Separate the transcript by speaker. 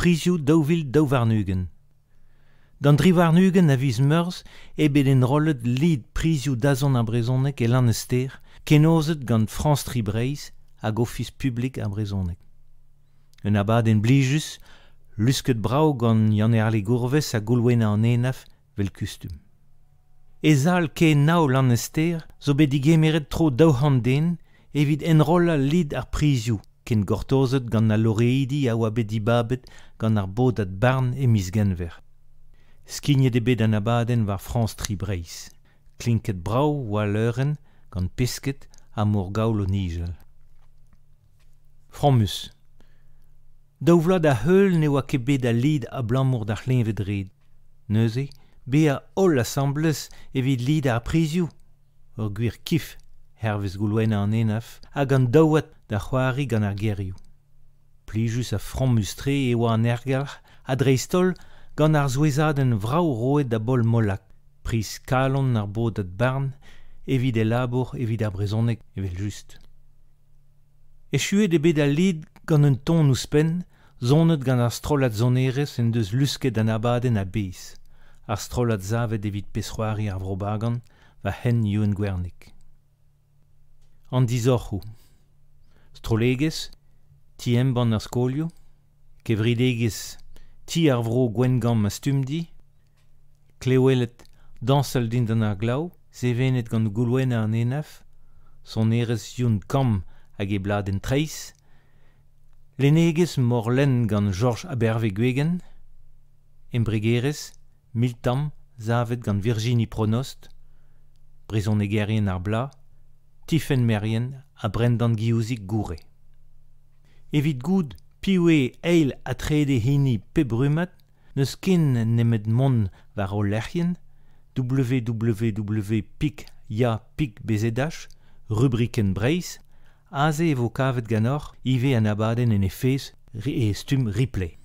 Speaker 1: Prizioù 2022. D'an 23 a viz Meurzh eo bet enrollet lid Prizioù dazont ar brezhoneg e Lanester, kenaozet gant Frañs Tri Breizh hag Ofis publik ar brezhoneg. Un abadenn blijus, lusket brav gant Yann-Herle Gourves ha Goulwena an Henaff 'vel kustum. E sal Kae Nav Lanester zo bet digemeret tro 200 den evit enrollañ lid ar Prizioù ken gortozet gant al loreidi a oa bet dibabet gant ar bodad barn e miz Genver. Skignet eo bet an abadenn war Frañs Tri Breizh. Klinket brav oa al leurenn gant pesked ha morgaoul o nijal. Fromus. Daou vloaz da heul ne oa ket bet al lid abalamour d'ar c'hleñved-red. Neuze, bezañ holl asambles evit lidañ ar prizioù, ur gwir kif hervez Goulwena an Henaff hag an daouad da c'hoari gant ar gerioù. Plijus ha fromus-tre e oa an aergelc'h ha dreist-holl gant ar souezhadenn vrav roet da Baol Molac, priz kalon ar bodad barn evit e labour evit ar brezhoneg evel-just. Echuet eo bet al lid gant un ton ouzhpenn sonet gant ar strollad sonerezh en deus lusket an abadenn a-bezh, ar strollad savet evit pezh-c'hoari ar Vro Bagan war hent Youenn Gwernig. An disoc'hoù. Strollegezh, ti-embann ar skolioù, kevredigezh Ti ar Vro Gwengamp ha Stumdi, kleweled Dañsal dindan ar glav, sevenet gant Goulwena an Henaff, sonerezh Youn Kamm hag e bladenn Treizh, lennegezh Morlenn gant Jorj Abherve-Gwegen, embregerezh Miltamm savet gant Virginie Pronost, brezhonegerien ar bloaz, Tifenn Merien ha Brendan Guillouzic Gouret. Evit goût piv eo eil ha trede hini pep rummad n'eus ken nemet mont war hol lec'hienn www.pik-ya.bzh, rubrikenn Breizh, aze e vo kavet ganeoc'h ivez an abadenn en he fezh e stumm replay.